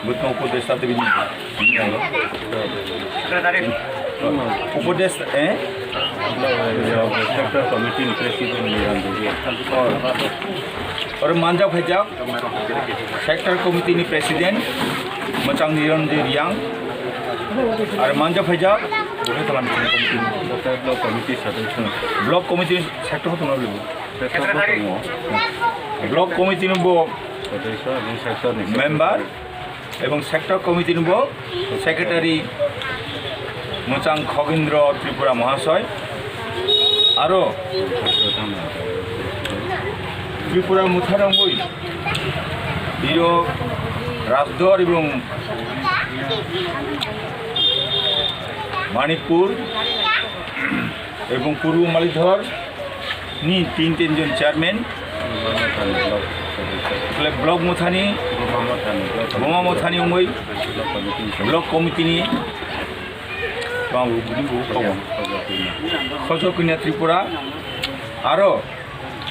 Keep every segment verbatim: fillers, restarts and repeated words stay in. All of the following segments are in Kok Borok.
Bwtwng upodeshta tei bini upodeshta, eh? Sector committee ni president ni rang digi. Oro manjak phaijak sector committee ni president Mwchang Niranjoy Reang. Aro manjak phaijak block committee ni sector block committee ni bo member ebong sector committee ni bo secretary Mwchang Khogindra Tripura Mahasoy. Aro Tripura Motha ni wngwi iro Rajdor ebong Manikpur ebong Purbo Malidhor ni tin tin jon chairman, block Mothani, Boma Mothani wngwi block committee ni Khojok Kanya Tripura, aro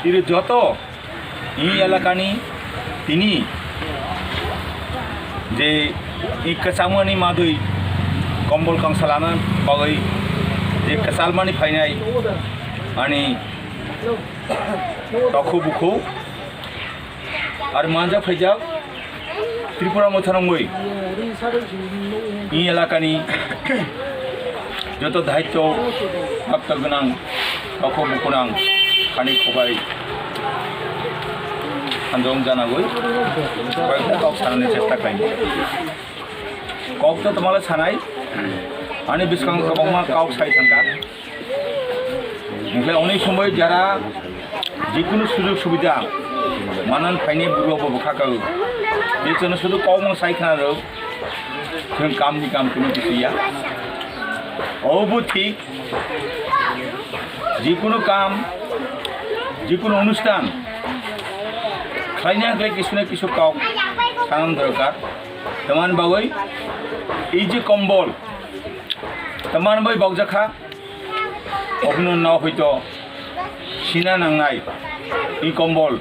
iri joto I elakani tini je i kwchangmani madwi kombol kangsa lana bagwi je kwchalmani phainai ani tokhu bukhu ar manjak phaijak Tripura Motha nungwi i elakani joto daityo prapto gwnang tokhu bukhunang khani khubai Hanjong janagwi koyekta kok sanani chesta khlainai. Kok to tomale sanai, ani bwskango kwbangma kok sai thangkha. Hingkhe oni somoi jara jikunu sujog subida manan phainai burwa bo bwkha kago. Jechano sudu kok mang sai khna rw, chwng kamni kam kunu kisiya. Obo thik, jikunu kam, jikunu onusthan khlaina hwnkhe kisu na kisu kok sanam dorkar. Tamani bagwi ei je kombol, tamani bagwi bokjakha, obono no hoito sina nangnai ei kombol.